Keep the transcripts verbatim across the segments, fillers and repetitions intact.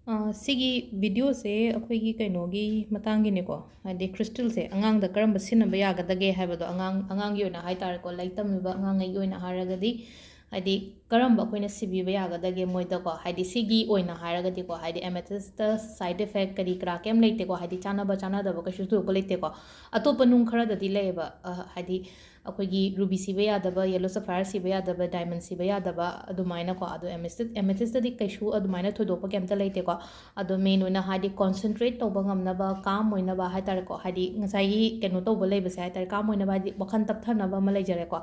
ꯑ, ꯁꯤꯒꯤ videoꯁꯦ ꯑꯩꯈꯣꯏꯒꯤ ꯀꯩꯅꯣꯒꯤ ꯃꯇꯥꯡꯒꯤꯅꯦꯀꯣ, ꯍꯥꯏꯗꯤ crystalꯁꯦ ꯑꯉꯥꯡꯗ ꯀꯔꯝꯕ ꯁꯤꯖꯤꯟꯅꯕ ꯌꯥꯒꯗꯒꯦ ꯍꯥꯏꯕꯗꯣ, ꯑꯉꯥꯡ, ꯑꯉꯥꯡꯒꯤ ꯑꯣꯏꯅ ꯍꯥꯏ ꯇꯥꯔꯦꯀꯣ, ꯂꯥꯏꯔꯤꯛ ꯇꯝꯃꯤꯕ ꯑꯉꯥꯡꯉꯩꯒꯤ ꯑꯣꯏꯅ ꯍꯥꯏꯔꯒꯗꯤ, ꯍꯥꯏꯗꯤ ꯀꯔꯝꯕ ꯑꯩꯈꯣꯏꯅ ꯁꯤꯕꯤꯕ ꯌꯥꯒꯗꯒꯦ ꯃꯣꯏꯗꯀꯣ, ꯍꯥꯏꯗꯤ ꯁꯤꯒꯤ ꯑꯣꯏꯅ ꯍꯥꯏꯔꯒꯗꯤꯀꯣ, ꯍꯥꯏꯗꯤ amethystꯇ side effect ꯀꯔꯤ ꯀꯔꯥ ꯀꯩꯝ ꯂꯩꯇꯦꯀꯣ, ꯍꯥꯏꯗꯤ ꯆꯥꯟꯅꯕ ꯆꯥꯟꯅꯗꯕ ꯀꯩꯁꯨ ꯊꯣꯏꯗꯣꯛꯄ ꯂꯩꯇꯦꯀꯣ꯫ ꯑꯇꯣꯞꯄ ꯅꯨꯡ ꯈꯔꯗꯗꯤ ꯂꯩꯌꯦꯕ, ꯑ, ꯍꯥꯏꯗꯤ ꯑꯩꯈꯣꯏꯒꯤ ruby ꯁꯤꯕ ꯌꯥꯗꯕ, yellow sapphire ꯁꯤꯕ ꯌꯥꯗꯕ, diamond ꯁꯤꯕ ꯌꯥꯗꯕ ꯑꯗꯨꯃꯥꯏꯅꯀꯣ꯫ ꯑꯗꯣ amethyst, amethystꯇꯗꯤ ꯀꯩꯁꯨ ꯑꯗꯨꯃꯥꯏꯅ ꯊꯣꯏꯗꯣꯛꯄ ꯀꯩꯝꯇ ꯂꯩꯇꯦꯀꯣ꯫ ꯑꯗꯣ main ꯑꯣꯏꯅ ꯍꯥꯏꯗꯤ concentrate ꯇꯧꯕ ꯉꯝꯅꯕ, calm ꯑꯣꯏꯅꯕ ꯍꯥꯏ ꯇꯥꯔꯦꯀꯣ, ꯍꯥꯏꯗꯤ ꯉꯁꯥꯏꯒꯤ ꯀꯩꯅꯣ ꯇꯧꯕ ꯂꯩꯕꯁꯦ ꯍꯥꯏ ꯇꯥꯔꯦ, calm ꯑꯣꯏꯅꯕ ꯍꯥꯏꯗꯤ ꯋꯥꯈꯜ ꯇꯞꯊꯅꯕ ꯑꯃ ꯂꯩꯖꯔꯦꯀꯣ꯫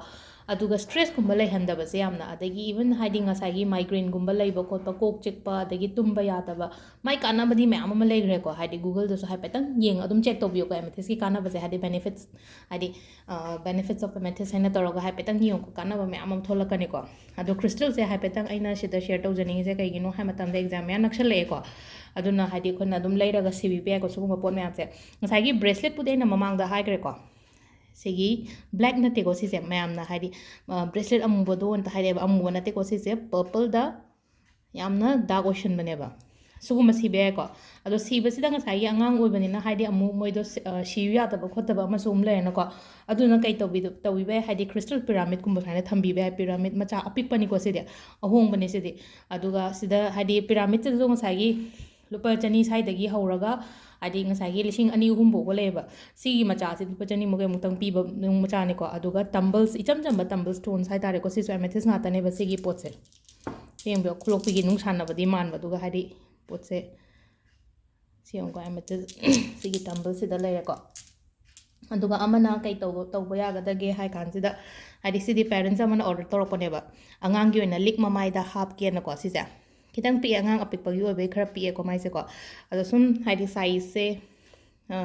ꯑꯗꯨꯒ stressꯀꯨꯝꯕ ꯂꯩꯍꯟꯗꯕꯁꯦ ꯌꯥꯝꯅ, ꯑꯗꯒꯤ even ꯍꯥꯏꯗꯤ ꯉꯁꯥꯏꯒꯤ migraineꯒꯨꯝꯕ ꯂꯩꯕ ꯈꯣꯠꯄ, ꯀꯣꯛ ꯆꯤꯛꯄ, ꯑꯗꯒꯤ ꯇꯨꯝꯕ ꯌꯥꯗꯕ, ꯃꯥꯏ ꯀꯥꯟꯅꯕꯗꯤ ꯃꯌꯥꯝ ꯑꯃ ꯂꯩꯈ꯭ꯔꯦꯀꯣ꯫ ꯍꯥꯏꯗꯤ Googleꯗꯁꯨ ꯍꯥꯏꯐꯦꯠꯇꯪ ꯌꯦꯡꯉ ꯑꯗꯨꯝ check ꯇꯧꯕꯤꯌꯨꯀꯣ, amethystꯀꯤ ꯀꯥꯟꯅꯕꯁꯦ, ꯍꯥꯏꯗꯤ benefits, ꯍꯥꯏꯗꯤ, ꯑ, benefits of amethyst ꯍꯥꯏꯅ ꯇꯧꯔꯒ ꯍꯥꯏꯐꯦꯠꯇꯪ ꯌꯦꯡꯉꯨꯀꯣ, ꯀꯥꯟꯅꯕ ꯃꯌꯥꯝ ꯑꯃ ꯊꯣꯛꯂꯛꯀꯅꯤꯀꯣ꯫ ꯑꯗꯣ crystalꯁꯦ ꯍꯥꯏꯐꯦꯠꯇꯪ ꯑꯩꯅ ꯁꯤꯗ share ꯇꯧꯖꯅꯤꯡꯉꯤꯁꯦ ꯀꯩꯒꯤꯅꯣ ꯍꯥꯏ ꯃꯇꯝꯗ exam ꯃꯌꯥ ꯅꯛꯁꯜꯂꯛꯑꯦꯀꯣ, ꯑꯗꯨꯅ ꯍꯥꯏꯗꯤ ꯑꯩꯈꯣꯏꯅ ꯑꯗꯨꯝ ꯂꯩꯔꯒ ꯁꯤꯕꯤꯕ ꯌꯥꯏꯀꯣ ꯁꯤꯒꯨꯝꯕ ꯄꯣꯠ ꯃꯌꯥꯝꯁꯦ꯫ ꯉꯁꯥꯏꯒꯤ braceletꯄꯨꯗꯤ ꯑꯩꯅ ꯃꯃꯥꯡꯗ ꯍꯥꯏꯈ꯭ꯔꯦꯀꯣ, ꯁꯤꯒꯤ black ꯅꯠꯇꯦꯀꯣ ꯁꯤꯁꯦ, ꯃꯌꯥꯝꯅ ꯍꯥꯏꯗꯤ, ꯑ, bracelet ꯑꯃꯨꯕꯗꯣ ꯑꯝꯇ ꯍꯥꯏꯔꯛꯑꯦꯕ, ꯑꯃꯨꯕ ꯅꯠꯇꯦꯀꯣ ꯁꯤꯁꯦ, purpleꯗ ꯌꯥꯝꯅ dark ꯑꯣꯏꯁꯟꯕꯅꯦꯕ꯫ ꯁꯤꯒꯨꯝꯕ ꯁꯤꯕ ꯌꯥꯏꯀꯣ꯫ ꯑꯗꯣ ꯁꯤꯕꯁꯤꯗ ꯉꯁꯥꯏꯒꯤ ꯑꯉꯥꯡ ꯑꯣꯏꯕꯅꯤꯅ ꯍꯥꯏꯗꯤ ꯑꯃꯨꯛ ꯃꯣꯏꯗꯣ ꯁꯤ-, ꯑ, ꯁꯤꯌꯨ ꯌꯥꯗꯕ ꯈꯣꯠꯇꯕ ꯑꯃꯁꯨ ꯑꯃꯨꯛ ꯂꯩꯔꯦꯅꯀꯣ꯫ ꯑꯗꯨꯅ ꯀꯩ ꯇꯧꯕꯤꯗ-, ꯇꯧꯕꯤꯕ ꯌꯥꯏ ꯍꯥꯏꯗꯤ crystal pyramidꯀꯨꯝꯕ ꯁꯨꯃꯥꯏꯅ ꯊꯝꯕꯤꯕ ꯌꯥꯏ꯫ Pyramid ꯃꯆꯥ ꯑꯄꯤꯛꯄꯅꯤꯀꯣ ꯁꯤꯗꯤ, ꯑꯍꯣꯡꯕꯅꯦ ꯁꯤꯗꯤ꯫ ꯑꯗꯨꯒ ꯁꯤꯗ ꯍꯥꯏꯗꯤ pyramidꯁꯤꯗꯁꯨ ꯉꯁꯥꯏꯒꯤ ꯂꯨꯄꯥ ꯆꯅꯤ ꯁ꯭ꯋꯥꯏꯗꯒꯤ ꯍꯧꯔꯒ ꯍꯥꯏꯗꯤ ꯉꯁꯥꯏꯒꯤ ꯂꯤꯁꯤꯡ ꯑꯅꯤ ꯑꯍꯨꯝ ꯐꯥꯎꯕ ꯂꯩꯌꯦꯕ꯫ ꯁꯤꯒꯤ ꯃꯆꯥꯁꯤ ꯂꯨꯄꯥ ꯆꯅꯤꯃꯨꯛ ꯀꯩꯃꯨꯛꯇꯪ ꯄꯤꯕ ꯅꯨꯡ ꯃꯆꯥꯅꯤꯀꯣ꯫ ꯑꯗꯨꯒ tumbles, ꯏꯆꯝ ꯆꯝꯕ tumble stones ꯍꯥꯏ ꯇꯥꯔꯦꯀꯣ, ꯁꯤꯁꯨ amethyst ꯉꯥꯛꯇꯅꯦꯕ ꯁꯤꯒꯤ ꯄꯣꯠꯁꯦ꯫ ꯁꯤ ꯌꯦꯡꯕꯤꯌꯨ, ꯈꯨꯂꯣꯛꯄꯤꯒꯤ ꯅꯨꯡ ꯁꯥꯟꯅꯕꯗꯤ ꯃꯥꯟꯕ, ꯑꯗꯨꯒ ꯍꯥꯏꯗꯤ ꯄꯣꯠꯁꯦ ꯁꯤ ꯌꯦꯡꯉꯨꯀꯣ, amethyst ꯁꯤꯒꯤ tumbleꯁꯤꯗ ꯂꯩꯔꯦꯀꯣ꯫ ꯑꯗꯨꯒ ꯑꯃꯅ ꯀꯩ ꯇꯧꯕ, ꯇꯧꯕ ꯌꯥꯒꯗꯒꯦ ꯍꯥꯏ ꯀꯥꯟꯁꯤꯗ, ꯍꯥꯏꯗꯤ ꯁꯤꯗꯤ parents ꯑꯃꯅ order ꯇꯧꯔꯛꯄꯅꯦꯕ, ꯑꯉꯥꯡꯒꯤ ꯑꯣꯏꯅ ꯂꯤꯛ ꯃꯃꯥꯏꯗ ꯍꯥꯞꯀꯦꯅꯀꯣ꯫ ꯁꯤꯁꯦ ꯈꯤꯇꯪ ꯄꯤꯛꯑꯦ, ꯑꯉꯥꯡ ꯑꯄꯤꯛꯄꯒꯤ ꯑꯣꯏꯕꯒꯤ ꯈꯔ ꯄꯤꯛꯑꯦꯀꯣ ꯃꯥꯏꯁꯦꯀꯣ꯫ ꯑꯗꯣ ꯁꯨꯝ ꯍꯥꯏꯗꯤ sizeꯁꯦ, ꯑ,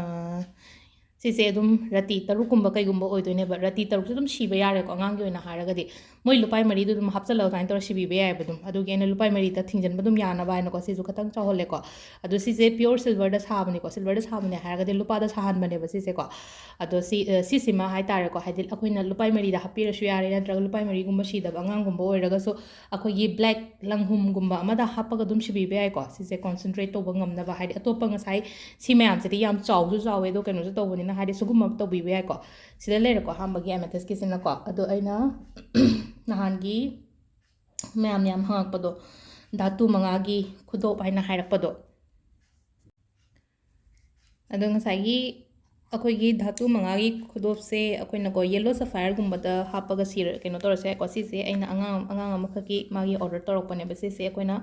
ꯁꯤꯁꯦ ꯑꯗꯨꯝ ꯔꯇꯤ ꯇꯔꯨꯛꯀꯨꯝꯕ ꯀꯩꯒꯨꯝꯕ ꯑꯣꯏꯗꯣꯏꯅꯦꯕ꯫ ꯔꯇꯤ ꯇꯔꯨꯛꯁꯦ ꯑꯗꯨꯝ ꯁꯤꯕ ꯌꯥꯔꯦꯀꯣ ꯑꯉꯥꯡꯒꯤ ꯑꯣꯏꯅ ꯍꯥꯏꯔꯒꯗꯤ꯫ ꯃꯣꯏ ꯂꯨꯄꯥꯏ ꯃꯔꯤꯗꯨ ꯑꯗꯨꯝ ꯍꯥꯞꯆꯤꯜꯂꯒ ꯑꯗꯨꯃꯥꯏꯅ ꯇꯧꯔ ꯁꯤꯕꯤꯕ ꯌꯥꯏꯑꯕ ꯑꯗꯨꯝ꯫ ꯑꯗꯨꯒꯤ ꯑꯩꯅ ꯂꯨꯄꯥꯏ ꯃꯔꯤꯗ ꯊꯤꯡꯖꯤꯟꯕ ꯑꯗꯨꯝ ꯌꯥꯅꯕ ꯍꯥꯏꯅꯀꯣ, ꯁꯤꯁꯨ ꯈꯤꯇꯪ ꯆꯥꯎꯍꯜꯂꯦꯀꯣ꯫ ꯑꯗꯣ ꯁꯤꯁꯦ pure silverꯗ ꯁꯥꯕꯅꯤꯀꯣ, silverꯗ ꯁꯥꯕꯅꯦ ꯍꯥꯏꯔꯒꯗꯤ ꯂꯨꯄꯥꯗ ꯁꯥꯍꯟꯕꯅꯦꯕ ꯁꯤꯁꯦꯀꯣ꯫ ꯑꯗꯣ ꯁꯤ, ꯑ, ꯁꯤꯁꯤꯃ ꯍꯥꯏꯇꯥꯔꯦꯀꯣ, ꯍꯥꯏꯗꯤ ꯑꯩꯈꯣꯏꯅ ꯂꯨꯄꯥꯏ ꯃꯔꯤꯗ ꯍꯥꯞꯄꯤꯔꯁꯨ ꯌꯥꯔꯦ, ꯅꯠꯇ꯭ꯔꯒ ꯂꯨꯄꯥꯏ ꯃꯔꯤꯒꯨꯝꯕ ꯁꯤꯗꯕ ꯑꯉꯥꯡꯒꯨꯝꯕ ꯑꯣꯏꯔꯒꯁꯨ ꯑꯩꯈꯣꯏꯒꯤ black ꯂꯪꯍꯨꯝꯒꯨꯝꯕ ꯑꯃꯗ ꯍꯥꯞꯄꯒ ꯑꯗꯨꯝ ꯁꯤꯕꯤꯕ ꯌꯥꯏꯀꯣ꯫ ꯁꯤꯁꯦ concentrate ꯇꯧꯕ ꯉꯝꯅꯕ, ꯍꯥꯏꯗꯤ ꯑꯇꯣꯞꯄ ꯉꯁꯥꯏ ꯁꯤ ꯃꯌꯥꯝꯁꯤꯗꯤ ꯌꯥꯝ ꯆꯥꯎꯁꯨ ꯆꯥꯎꯋꯦ, ꯑꯗꯣ ꯀꯩꯅꯣꯁꯨ ꯇꯧꯕꯅꯤꯅ, ꯍꯥꯏꯗꯤ ꯁꯤꯒꯨꯝꯕ ꯑꯃ ꯇꯧꯕꯤꯕ ꯌꯥꯏꯀꯣ꯫ ꯁꯤꯗ ꯂꯩꯔꯦꯀꯣ, ꯑꯍꯥꯟꯕꯒꯤ amethystꯀꯤꯁꯤꯅꯀꯣ꯫ ꯑꯗꯣ ꯑꯩꯅ ꯅꯍꯥꯟꯒꯤ ꯃꯌꯥꯝ ꯌꯥꯝ ꯍꯪꯉꯛꯄꯗꯣ, ꯙꯥꯇꯨ ꯃꯉꯥꯒꯤ ꯈꯨꯗꯣꯞ ꯍꯥꯏꯅ ꯍꯥꯏꯔꯛꯄꯗꯣ, ꯑꯗꯣ ꯉꯁꯥꯏꯒꯤ ꯑꯩꯈꯣꯏꯒꯤ ꯙꯥꯇꯨ ꯃꯉꯥꯒꯤ ꯈꯨꯗꯣꯞꯁꯦ ꯑꯩꯈꯣꯏꯅꯀꯣ yellow sapphireꯒꯨꯝꯕꯗ ꯍꯥꯞꯄꯒ ꯁꯤꯔ-, ꯀꯩꯅꯣ ꯇꯧꯔꯁꯨ ꯌꯥꯏꯀꯣ꯫ ꯁꯤꯁꯦ ꯑꯩꯅ ꯑꯉꯥꯡ, ꯑꯉꯥꯡ ꯑꯃꯈꯛꯀꯤ ꯃꯥꯒꯤ order ꯇꯧꯔꯛꯄꯅꯦꯕ꯫ ꯁꯤꯁꯦ ꯑꯩꯈꯣꯏꯅ,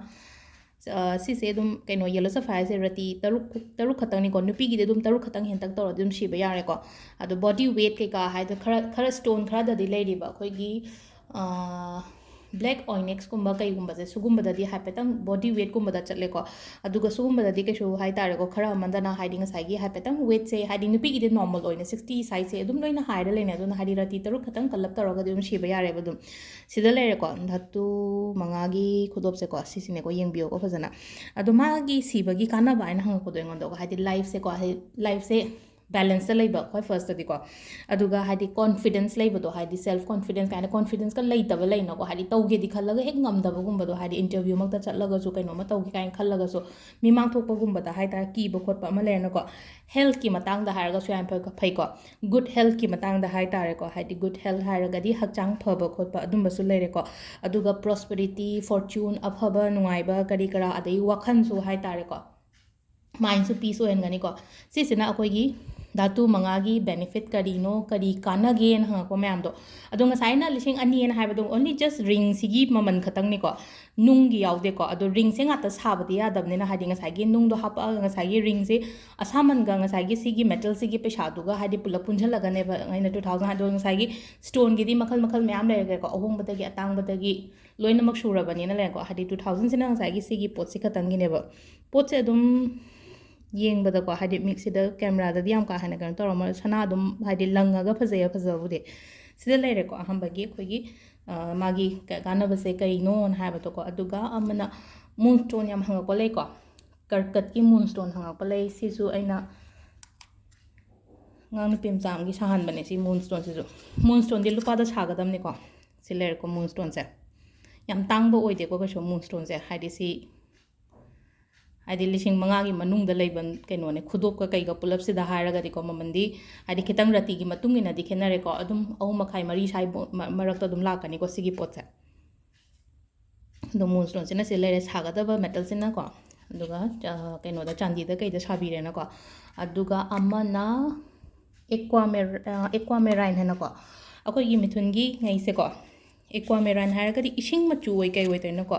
ꯑ, ꯁꯤꯁꯦ ꯑꯗꯨꯝ ꯀꯩꯅꯣ, yellow sapphireꯁꯦ ꯔꯇꯤ ꯇꯔꯨꯛ, ꯇꯔꯨꯛ ꯈꯛꯇꯪꯅꯤꯀꯣ꯫ ꯅꯨꯄꯤꯒꯤꯗꯤ ꯑꯗꯨꯝ ꯇꯔꯨꯛ ꯈꯛꯇꯪ ꯍꯦꯟꯇꯛ ꯇꯧꯔꯗꯤ ꯑꯗꯨꯝ ꯁꯤꯕ ꯌꯥꯔꯦꯀꯣ꯫ ꯑꯗꯣ body weight ꯀꯩꯀꯥ ꯍꯥꯏꯗ ꯈꯔ, ꯈꯔ stone ꯈꯔꯗꯗꯤ ꯂꯩꯔꯤꯕ ꯑꯩꯈꯣꯏꯒꯤ, ꯑ, black onyxꯀꯨꯝꯕ ꯀꯩꯒꯨꯝꯕꯁꯦ, ꯁꯤꯒꯨꯝꯕꯗꯗꯤ ꯍꯥꯏꯐꯦꯠꯇꯪ body weightꯀꯨꯝꯕꯗ ꯆꯠꯂꯦꯀꯣ꯫ ꯑꯗꯨꯒ ꯁꯤꯒꯨꯝꯕꯗꯗꯤ ꯀꯩꯁꯨ ꯍꯥꯏꯇꯥꯔꯦꯀꯣ, ꯈꯔ ꯑꯃꯗꯅ ꯍꯥꯏꯗꯤ ꯉꯁꯥꯏꯒꯤ ꯍꯥꯏꯐꯦꯠꯇꯪ weightꯁꯦ, ꯍꯥꯏꯗꯤ ꯅꯨꯄꯤꯒꯤꯗꯤ normal ꯑꯣꯏꯅ sixty sizeꯁꯦ ꯑꯗꯨꯝ ꯂꯣꯏꯅ ꯍꯥꯏꯔ ꯂꯩꯅꯦ꯫ ꯑꯗꯨꯅ ꯍꯥꯏꯗꯤ ꯔꯇꯤ ꯇꯔꯨꯛ ꯈꯛꯇꯪ ꯀꯜꯂꯞ ꯇꯧꯔꯒꯗꯤ ꯑꯗꯨꯝ ꯁꯤꯕ ꯌꯥꯔꯦꯕ ꯑꯗꯨꯝ꯫ ꯁꯤꯗ ꯂꯩꯔꯦꯀꯣ, ꯙꯥꯇꯨ ꯃꯉꯥꯒꯤ ꯈꯨꯗꯣꯞꯁꯦꯀꯣ, ꯁꯤꯁꯤꯅꯦꯀꯣ, ꯌꯦꯡꯕꯤꯌꯣꯀꯣ ꯐꯖꯅ꯫ ꯑꯗꯣ ꯃꯥꯒꯤ ꯁꯤꯕꯒꯤ ꯀꯥꯟꯅꯕ ꯍꯥꯏꯅ ꯍꯪꯉꯛꯄꯗꯣ ꯑꯩꯉꯣꯟꯗꯀꯣ, ꯍꯥꯏꯗꯤ lifeꯁꯦꯀꯣ, ꯍꯥꯏꯗꯤ lifeꯁꯦ balanceꯇ ꯂꯩꯕ ꯈ꯭ꯋꯥꯏ firstꯇꯗꯤꯀꯣ꯫ ꯑꯗꯨꯒ ꯍꯥꯏꯗꯤ confidence ꯂꯩꯕꯗꯣ, ꯍꯥꯏꯗꯤ self confidence ꯀꯥꯏꯅ confidenceꯀ ꯂꯩꯇꯕ ꯂꯩꯅꯀꯣ, ꯍꯥꯏꯗꯤ ꯇꯧꯒꯦꯗꯤ ꯈꯜꯂꯒ ꯍꯦꯛ ꯉꯝꯗꯕꯒꯨꯝꯕꯗꯣ, ꯍꯥꯏꯗꯤ interviewꯃꯛꯇ ꯆꯠꯂꯒꯁꯨ ꯀꯩꯅꯣꯝꯃ ꯇꯧꯒꯦ ꯀꯥꯏꯅ ꯈꯜꯂꯒꯁꯨ ꯃꯤꯃꯥꯡ ꯊꯣꯛꯄꯒꯨꯝꯕꯗ ꯍꯥꯏꯇꯥꯔꯦ, ꯀꯤꯕ ꯈꯣꯠꯄ ꯑꯃ ꯂꯩꯔꯅꯀꯣ꯫ Healthꯀꯤ ꯃꯇꯥꯡꯗ ꯍꯥꯏꯔꯒꯁꯨ ꯌꯥꯝ ꯐ-, ꯐꯩꯀꯣ꯫ Good healthꯀꯤ ꯃꯇꯥꯡꯗ ꯍꯥꯏꯇꯥꯔꯦꯀꯣ, ꯍꯥꯏꯗꯤ good health ꯍꯥꯏꯔꯒꯗꯤ ꯍꯛꯆꯥꯡ ꯐꯕ ꯈꯣꯠꯄ ꯑꯗꯨꯝꯕꯁꯨ ꯂꯩꯔꯦꯀꯣ꯫ ꯑꯗꯨꯒ prosperity, fortune, ꯑꯐꯕ ꯅꯨꯡꯉꯥꯏꯕ ꯀꯔꯤ ꯀꯔꯥ, ꯑꯗꯩ ꯋꯥꯈꯜꯁꯨ ꯍꯥꯏꯇꯥꯔꯦꯀꯣ, mindꯁꯨ peace ꯑꯣꯏꯍꯟꯒꯅꯤꯀꯣ꯫ ꯁꯤꯁꯤꯅ ꯑꯩꯈꯣꯏꯒꯤ ꯙꯥꯇꯨ ꯃꯉꯥꯒꯤ benefit ꯀꯔꯤꯅꯣ, ꯀꯔꯤ ꯀꯥꯟꯅꯒꯦꯅ ꯍꯪꯉꯛꯄ ꯃꯌꯥꯝꯗꯣ꯫ ꯑꯗꯣ ꯉꯁꯥꯏꯅ ꯂꯤꯁꯤꯡ ꯑꯅꯤꯅ ꯍꯥꯏꯕꯗꯣ only just ringꯁꯤꯒꯤ ꯃꯃꯜ ꯈꯛꯇꯪꯅꯤꯀꯣ, ꯅꯨꯡꯒꯤ ꯌꯥꯎꯗꯦꯀꯣ꯫ ꯑꯗꯣ ringꯁꯦ ꯉꯥꯛꯇ ꯁꯥꯕꯗꯤ ꯌꯥꯗꯕꯅꯤꯅ, ꯍꯥꯏꯗꯤ ꯉꯁꯥꯏꯒꯤ ꯅꯨꯡꯗꯣ ꯍꯥꯞꯄꯛꯑꯒ ꯉꯁꯥꯏꯒꯤ ringꯁꯦ ꯑꯁꯥꯃꯟꯒ ꯉꯁꯥꯏꯒꯤ ꯁꯤꯒꯤ metalꯁꯤꯒꯤ ꯄꯩꯁꯥꯗꯨꯒ ꯍꯥꯏꯗꯤ ꯄꯨꯂꯞ ꯄꯨꯟꯁꯤꯜꯂꯒꯅꯦꯕ ꯑꯩꯅ two thousand꯫ ꯑꯗꯣ ꯉꯁꯥꯏꯒꯤ stoneꯒꯤꯗꯤ ꯃꯈꯜ ꯃꯈꯜ ꯃꯌꯥꯝ ꯂꯩꯔꯒꯦꯀꯣ, ꯑꯍꯣꯡꯕꯗꯒꯤ ꯑꯇꯥꯡꯕꯗꯒꯤ ꯂꯣꯏꯅꯃꯛ ꯁꯨꯔꯕꯅꯤꯅ ꯂꯩꯔꯦꯀꯣ꯫ ꯍꯥꯏꯗꯤ two thousandꯁꯤꯅ ꯉꯁꯥꯏꯒꯤ ꯁꯤꯒꯤ ꯄꯣꯠꯁꯤ ꯈꯛꯇꯪꯒꯤꯅꯦꯕ꯫ ꯄꯣꯠꯁꯦ ꯑꯗꯨꯝ ꯌꯦꯡꯕꯗꯀꯣ, ꯍꯥꯏꯗꯤ ꯃꯤꯛꯁꯤꯗ cameraꯗꯗꯤ ꯌꯥꯝ ꯀꯥ ꯍꯦꯟꯅ ꯀꯩꯅꯣ ꯇꯧꯔꯝꯃꯣꯏ, ꯁꯅꯥ ꯑꯗꯨꯝ ꯍꯥꯏꯗꯤ ꯂꯪꯉꯒ ꯐꯖꯩꯌꯦ, ꯐꯖꯕꯨꯗꯤ꯫ ꯁꯤꯗ ꯂꯩꯔꯦꯀꯣ, ꯑꯍꯥꯟꯕꯒꯤ ꯑꯩꯈꯣꯏꯒꯤ ꯃꯥꯒꯤ ꯀꯥꯟꯅꯕꯁꯦ ꯀꯔꯤꯅꯣꯅ ꯍꯥꯏꯕꯗꯣꯀꯣ꯫ ꯑꯗꯨꯒ ꯑꯃꯅ moonstone ꯌꯥꯝ ꯍꯪꯉꯛꯄ ꯂꯩꯀꯣ, ꯀꯔꯀꯠꯀꯤ moonstone ꯍꯪꯉꯛꯄ ꯂꯩ꯫ ꯁꯤꯁꯨ ꯑꯩꯅ ꯑꯉꯥꯡ ꯅꯨꯄꯤ ꯃꯆꯥ ꯑꯃꯒꯤ ꯁꯥꯍꯟꯕꯅꯦ ꯁꯤ moonstoneꯁꯤꯁꯨ꯫ Moonstoneꯗꯤ ꯂꯨꯄꯥꯗ ꯁꯥꯒꯗꯕꯅꯤꯀꯣ꯫ ꯁꯤ ꯂꯩꯔꯦꯀꯣ moonstoneꯁꯦ꯫ ꯌꯥꯝ ꯇꯥꯡꯕ ꯑꯣꯏꯗꯦꯀꯣ ꯀꯩꯁꯨ moonstoneꯁꯦ, ꯍꯥꯏꯗꯤ ꯁꯤ, ꯍꯥꯏꯗꯤ ꯂꯤꯁꯤꯡ ꯃꯉꯥꯒꯤ ꯃꯅꯨꯡꯗ ꯂꯩꯕ ꯀꯩꯅꯣꯅꯦ, ꯈꯨꯗꯣꯞꯀ ꯀꯩꯒ ꯄꯨꯂꯞꯁꯤꯗ ꯍꯥꯏꯔꯒꯗꯤꯀꯣ꯫ ꯃꯃꯜꯗꯤ ꯍꯥꯏꯗꯤ ꯈꯤꯇꯪ ꯔꯥꯇꯤꯒꯤ ꯃꯇꯨꯡ ꯏꯟꯅꯗꯤ ꯈꯦꯠꯅꯔꯦꯀꯣ, ꯑꯗꯨꯝ ꯑꯍꯨꯝ ꯃꯈꯥꯏ, ꯃꯔꯤ ꯁ꯭ꯋꯥꯏ ꯃꯔꯛꯇ ꯑꯗꯨꯝ ꯂꯥꯛꯀꯅꯤꯀꯣ ꯁꯤꯒꯤ ꯄꯣꯠꯁꯦ꯫ ꯑꯗꯣ moonstoneꯁꯤꯅ ꯁꯤ ꯂꯩꯔꯦ, ꯁꯥꯒꯗꯕ metalꯁꯤꯅꯀꯣ꯫ ꯑꯗꯨꯒ ꯀꯩꯅꯣꯗ, ꯆꯥꯟꯗꯤꯗ ꯀꯩꯗ ꯁꯥꯕꯤꯔꯦꯅꯀꯣ꯫ ꯑꯗꯨꯒ ꯑꯃꯅ ꯑꯦꯛꯋꯥꯃꯦꯔ ꯑꯦꯛꯋꯥꯃꯦꯔꯥꯏꯟ ꯍꯥꯏꯅꯀꯣ, ꯑꯩꯈꯣꯏꯒꯤ ꯃꯤꯊꯨꯟꯒꯤ ꯉꯩꯁꯦꯀꯣ꯫ ꯑꯦꯛꯋꯥꯃꯦꯔꯥꯏꯟ ꯍꯥꯏꯔꯒꯗꯤ ꯏꯁꯤꯡ ꯃꯆꯨ ꯑꯣꯏ ꯀꯩ ꯑꯣꯏꯗꯣꯏꯅꯣꯀꯣ꯫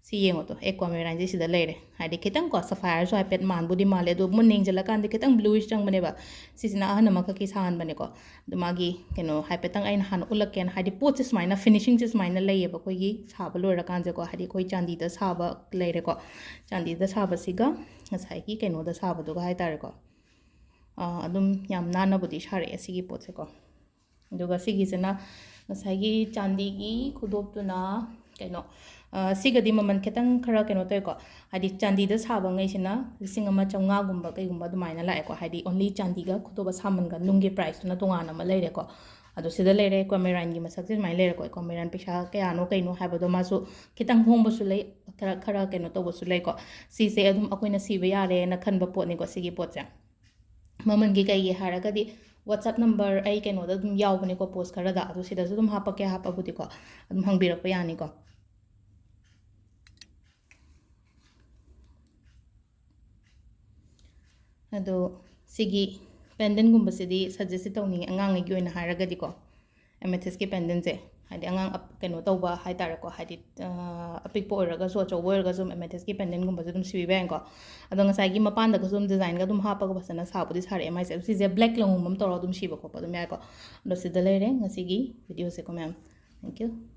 ꯁꯤ ꯌꯦꯡꯉꯣ ꯇꯣ, ꯑꯦꯛꯋꯥꯃꯦꯔꯥꯏꯟꯁꯦ ꯁꯤꯗ ꯂꯩꯔꯦ꯫ ꯍꯥꯏꯗꯤ ꯈꯤꯇꯪꯀꯣ, sapphireꯁꯨ ꯍꯥꯏꯐꯦꯠ ꯃꯥꯟꯕꯨꯗꯤ ꯃꯥꯜꯂꯦ, ꯑꯗꯣ ꯃꯨꯟꯅ ꯌꯦꯡꯁꯤꯜꯂꯀꯥꯟꯗ ꯈꯤꯇꯪ bluish ꯆꯪꯕꯅꯦꯕ꯫ ꯁꯤꯁꯤꯅ ꯑꯍꯟ ꯑꯃꯈꯛꯀꯤ ꯁꯥꯍꯟꯕꯅꯦꯀꯣ꯫ ꯑꯗꯣ ꯃꯥꯒꯤ ꯀꯩꯅꯣ ꯍꯥꯏꯐꯦꯠꯇꯪ ꯑꯩꯅ ꯍꯥꯟꯅ ꯎꯠꯂꯛꯀꯦꯅ, ꯍꯥꯏꯗꯤ ꯄꯣꯠꯁꯦ ꯁꯨꯃꯥꯏꯅ, finishingꯁꯦ ꯁꯨꯃꯥꯏꯅ ꯂꯩꯌꯦꯕ ꯑꯩꯈꯣꯏꯒꯤ ꯁꯥꯕ ꯂꯣꯏꯔꯀꯥꯟꯁꯦꯀꯣ꯫ ꯍꯥꯏꯗꯤ ꯑꯩꯈꯣꯏ ꯆꯥꯟꯗꯤꯗ ꯁꯥꯕ ꯂꯩꯔꯦꯀꯣ, ꯆꯥꯟꯗꯤꯗ ꯁꯥꯕꯁꯤꯒ ꯉꯁꯥꯏꯒꯤ ꯀꯩꯅꯣꯗ ꯁꯥꯕꯗꯨꯒ ꯍꯥꯏꯇꯥꯔꯦꯀꯣ꯫ ꯑꯗꯨꯝ ꯌꯥꯝ ꯅꯥꯟꯅꯕꯨꯗꯤ ꯁꯥꯔꯛꯑꯦ ꯁꯤꯒꯤ ꯄꯣꯠꯁꯦꯀꯣ꯫ ꯑꯗꯨꯒ ꯁꯤꯒꯤꯁꯤꯅ ꯉꯁꯥꯏꯒꯤ ꯆꯥꯟꯗꯤꯒꯤ ꯈꯨꯗꯣꯞꯇꯨꯅ ꯀꯩꯅꯣ, ꯁꯤꯒꯗꯤ ꯃꯃꯜ ꯈꯤꯇꯪ ꯈꯔ ꯀꯩꯅꯣ ꯇꯧꯋꯦꯀꯣ꯫ ꯍꯥꯏꯗꯤ ꯆꯥꯟꯗꯤꯗ ꯁꯥꯕꯉꯩꯁꯤꯅ ꯂꯤꯁꯤꯡ ꯑꯃ ꯆꯥꯝꯃꯉꯥꯒꯨꯝꯕ ꯀꯩꯒꯨꯝꯕ ꯑꯗꯨꯃꯥꯏꯅ ꯂꯥꯛꯑꯦꯀꯣ꯫ ꯍꯥꯏꯗꯤ only ꯆꯥꯟꯗꯤꯒ ꯈꯨꯗꯣꯞ ꯑꯁꯥꯃꯟꯒ ꯅꯨꯡꯒꯤ priceꯇꯨꯅ ꯇꯣꯉꯥꯟꯅ ꯑꯃ ꯂꯩꯔꯦꯀꯣ꯫ ꯑꯗꯣ ꯁꯤꯗ ꯂꯩꯔꯦ ꯑꯦꯛꯋꯥꯃꯦꯔꯥꯏꯟꯒꯤ ꯃꯁꯛꯁꯦ ꯁꯨꯃꯥꯏꯅ ꯂꯩꯔꯦꯀꯣ꯫ ꯑꯦꯛꯋꯥꯃꯦꯔꯥꯏꯟ ꯄꯩꯁꯥ ꯀꯌꯥꯅꯣ ꯀꯩꯅꯣ ꯍꯥꯏꯕꯗꯣ ꯃꯥꯁꯨ ꯈꯤꯇꯪ ꯍꯣꯡꯕꯁꯨ ꯂꯩ, ꯈꯔ, ꯈꯔ ꯀꯩꯅꯣ ꯇꯧꯕꯁꯨ ꯂꯩꯀꯣ꯫ ꯁꯤꯁꯦ ꯑꯗꯨꯝ ꯑꯩꯈꯣꯏꯅ ꯁꯤꯕ ꯌꯥꯔꯦꯅ ꯈꯟꯕ ꯄꯣꯠꯅꯤꯀꯣ ꯁꯤꯒꯤ ꯄꯣꯠꯁꯦ꯫ ꯃꯃꯜꯒꯤ ꯀꯩꯒꯤ ꯍꯥꯏꯔꯒꯗꯤ WhatsApp number ꯑꯩ ꯀꯩꯅꯣꯗ ꯑꯗꯨꯝ ꯌꯥꯎꯕꯅꯤꯀꯣ, post ꯈꯔꯗ, ꯑꯗꯣ ꯁꯤꯗꯁꯨ ꯑꯗꯨꯝ ꯍꯥꯞꯄꯛꯀꯦ, ꯍꯥꯞꯄꯕꯨꯗꯤꯀꯣ ꯑꯗꯨꯝ ꯍꯪꯕꯤꯔꯛꯄ ꯌꯥꯅꯤꯀꯣ꯫ ꯑꯗꯣ ꯁꯤꯒꯤ pendantꯒꯨꯝꯕꯁꯤꯗꯤ suggestꯇꯤ ꯇꯧꯅꯤꯡꯉꯤ ꯑꯉꯥꯡꯉꯩꯒꯤ ꯑꯣꯏꯅ ꯍꯥꯏꯔꯒꯗꯤꯀꯣ꯫ Amethystꯀꯤ pendantꯁꯦ, ꯍꯥꯏꯗꯤ ꯑꯉꯥꯡ ꯑꯞ-, ꯀꯩꯅꯣ ꯇꯧꯕ ꯍꯥꯏꯇꯥꯔꯦꯀꯣ, ꯍꯥꯏꯗꯤ, ꯑ, ꯑꯄꯤꯛꯄ ꯑꯣꯏꯔꯒꯁꯨ ꯑꯆꯧꯕ ꯑꯣꯏꯔꯒꯁꯨ amethystꯀꯤ pendantꯒꯨꯝꯕꯁꯨ ꯑꯗꯨꯝ ꯁꯤꯕꯤꯕ ꯌꯥꯏꯀꯣ꯫ ꯑꯗꯣ ꯉꯁꯥꯏꯒꯤ ꯃꯄꯥꯟꯗꯒꯁꯨ ꯑꯗꯨꯝ designꯒ ꯑꯗꯨꯝ ꯍꯥꯞꯄꯒ ꯐꯖꯅ ꯁꯥꯕꯨꯗꯤ ꯁꯥꯔꯛꯑꯦ ꯃꯥꯏꯁꯦ꯫ ꯑꯗꯣ ꯁꯤꯁꯦ black ꯂꯪꯒꯨꯝꯕ ꯑꯃ ꯇꯧꯔꯒ ꯑꯗꯨꯝ ꯁꯤꯕ ꯈꯣꯠꯄ ꯑꯗꯨꯝ ꯌꯥꯏꯀꯣ꯫ ꯑꯗꯣ ꯁꯤꯗ ꯂꯩꯔꯦ ꯉꯁꯤꯒꯤ videoꯁꯦꯀꯣ ꯃꯌꯥꯝ꯫ Thank you꯫